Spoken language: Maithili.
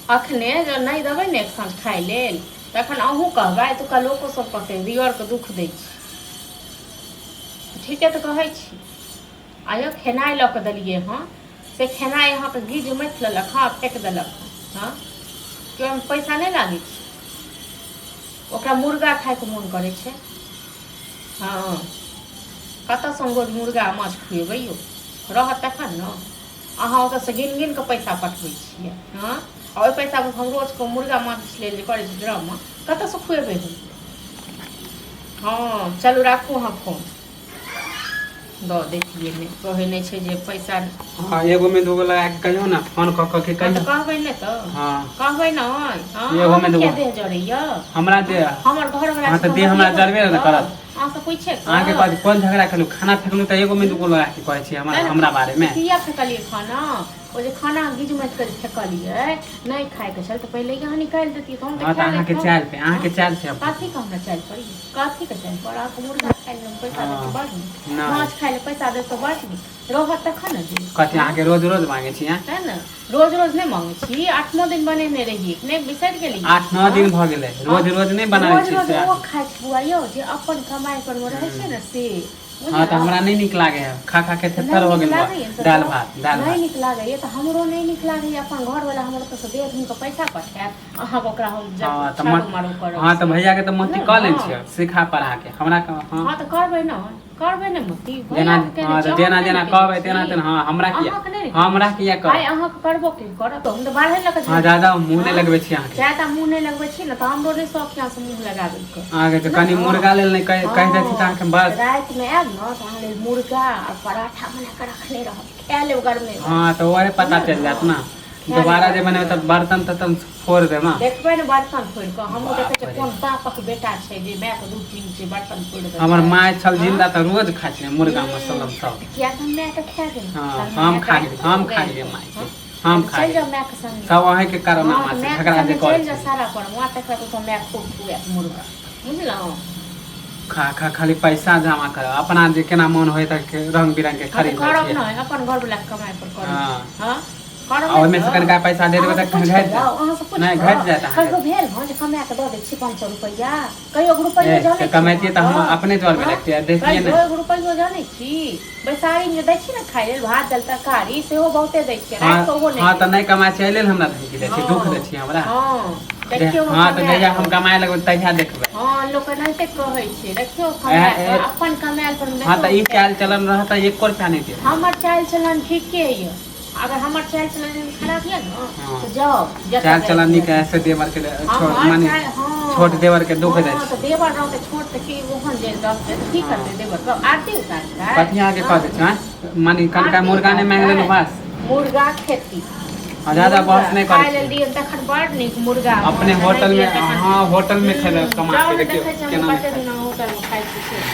अखने जँ नहि देबै ने एक साँझ खाय लेल तखन अहूँ कहबै, एतुका लोको सब कहतै दिअरके दुख दै छी। ठीके तऽ कहै छी। आइयो खेनाइ लऽ कऽ देलियै हँ से खेनाइ अहाँके गिज मथि लेलक हँ, फेक देलक हँ। हँ, कि ओहिमे पैसा नहि लागै छै? ओकरा मुर्गा खायके मोन करै छै। हँ, कतऽसँ हम रोज मुर्गा आ माछ खुएबै यौ? रहत तखन ने। अहाँ ओतऽसँ गिन गिन कऽ पैसा पठबै छियै। हँ, आ ओहि पैसामे हम रोजके मुर्गा माछ लेल जे करै छी ड्रामा, कतऽसँ खुएबै हम? हँ, चलू राखू अहाँ फोन। दऽ दैतियै नहि कहै नहि छै जे पैसा। हँ, एगो में दूगो लगा के कहियो ना, फोन कऽ कऽ के हँ, तऽ कहियो। कहबै नहि तऽ? हँ। कहबै नहि? हँ। एगो में अहाँके दूगो। किया देह जरैया? हमरा दे हमर घरवला हँ, छै तऽ देह हमरा बतियेबो जरबे नहि ने करत। अहाँसँ पूछे अहाँके कऽ कहै कोन झगड़ा केलहुँ? खाना फेकलहुँ तऽ एगो में दूगो लगा के कहै छी हमरा हमरा बारे में। किया फेकलियै खाना? ओ जे खाना गीज मथि कऽ जे फेकलियै, नहि खायके छल तऽ पहिले अहाँ निकालि दैतियै तऽ हम तऽ हँ, तऽ खा अहाँके लैतहुँ। चालि पे, अहाँके चालि से हम कथी के हमरा चालि पड़ी? कथी के चालि पर? अहाँके मुर्गा खाय लए हम पैसा देब तऽ बड़ नीक। नहि। माछ खाय लए पैसा देब तऽ बड़ नीक रहत तखन ने देब। कथी अहाँके रोज रोज मांगे छी? आँय? तैँ ने रोज रोज नहि मांगै छी। 8मो दिन बनेने रहियै, नहि बिसरि गेलियै? 8-9 दिन भऽ गेलै, रोज रोज नहि बनाबै रोज छी रोज से। ओ खाइ छै बौआ यौ, जे अपन कमाइ पर मे रहै छै ने से। हँ, तऽ हमरा नहि नीक लागै है, खा खा के थेथर नहि हो नीक गेल बा। लागैए तऽ दालि भात, दालि नहि भात नीक लागैए तऽ हमरो नहि नीक लागैए। अपन घरवला हमर ओतऽसँ देह धुनि कऽ पैसा पठायत, अहाँके ओकरा हम हँ, तऽ झाड़ू मारू करब? हँ, तऽ भैया के तऽ मती बुझलहुँ कऽ लै ने? छियै सिखा पढ़ा के हमरा हँ। हँ, तऽ करबै ने, करबै ने मती। जेना भैयाके केने हँ, छी, तऽ जेना अहाँके जेना नहि ने कहबै केने तेना छी। तेना। हँ, हमरा किया अहाँके नहि ने हमरा किया आइ करब? अहाँके करबो की करब? हम तऽ बाहर लऽ कऽ हँ, ज्यादा मुँह नहि लगबै छी अहाँके। ज्यादा मुँह नहि लगबै छी ने तऽ हमरो नहि शौक यऽ से मुँह लगाबैके। अहाँके तऽ कनि मुर्गा लेल नहि कहि कहि दै छी तऽ अहाँके बस। रातिमे आयब ने तऽ अहाँ लेल मुर्गा आ पराठा बना कऽ रखने रहब, खा लेब गरमे। हँ, तऽ वही पता चलि जायत ने। दोबारा जे बनेबै तऽ बर्तन तर्तन फोड़ देब ने। देखबै ने बर्तन फोड़ि कऽ। हमहूँ बाप देखै छियै रे। कोन बापक बेटा छै जे मायके दूध पीबै छै, बर्तन फोड़ि दै हमर छै। माय छल जिन्दा तऽ रोज खाइ छलै मुर्गा मसल्लम सब। किया तऽ मायके खा गेल। हँ, हम खा गेली, हम खा गेलियै मायके, हम खा चलि जाउ गेलियै। मायके संगे। सब अहींके कारनामा हँ, तऽ छै। मायके झगड़ा जे संगे करै चलि जाउ छी। सारा पर वहाँ तक तऽ माय खूब खुआएत मुर्गा, बुझलहुँ? खा खा खाली पैसा जमा करब, अपना जे केना मन होय तऽ रंग बिरंग के हँ, तऽ खरीद लै करब छियै। नहि, अपन घरवलाके कमाइ पर करै हँ। छी। हँ, करब आ नहि ओहिमे से तऽ? कनिका पैसा दे देबै अहाँसँ तऽ पूछि घटि कऽ जायत। जाउ, अहाँसँ पूछि नहि, कऽ। घटि जायत अहाँके। कहियो भेल हँ जे कमा कऽ दऽ दै छी 500 रुपैआ? कहियो एगो रुपैयो ए, जानै तऽ छी कमैतियै तऽ हम अहाँके? अपने जरमे हँ? रखतियै, देखतियै कहियो ने। एगो रुपैयो जानै छी? बैसारीमे जे दै छी ने खाय लेल भात दालि तरकारी, सेहो बहुते दै छियै। हँ। राति कऽ ओहो नहि हँ, तऽ दै। नहि कमाइ छै एहि लेल हमरा धमकी दै छी, दुःख दै छी हमरा? हँ, देखियौ। हँ, तऽ कमाए जहिया कऽ। हम कमाए लगबै तहिया देखबै। हँ, लोक एनाहिते कहै छै। देखियौ कमाए कऽ, अपन कमायल पर। हँ, तऽ ई चालि चलन रहत तऽ एको रुपया नहि देब। हमर चालि चलन ठीके यऽ। अगर हमर चालि चलन खराब यऽ ने तऽ जाउ जतऽ चालि जाइके चलन नीक हुए। है से देवर के छोट हमर माने चालि, हँ, छोट देवर के दुःख दै हँ, छी। तऽ देवर रहतै छोट तऽ की ओहन जे रहतै तऽ की हँ। करतै देवर के? आरती उतारतै? कथी अहाँके हँ? कह दै छी? आँय, माने कनिका आरती मुर्गा नहि मांगि लेलहुँ उतारतै? बस। मुर्गा खेती। हँ, ज्यादा बहस नहि करै खाय छी। लेल दियौ तखन बड़ नीक मुर्गा अपने माछ, आ नहि होटल मे दियौ तखन हँ, होटल मे खेबै कमा जाउ के, ने देखियौ देखै छी हम केना नहि कते खाइ दिना छी। होटल मे खाइ छी से।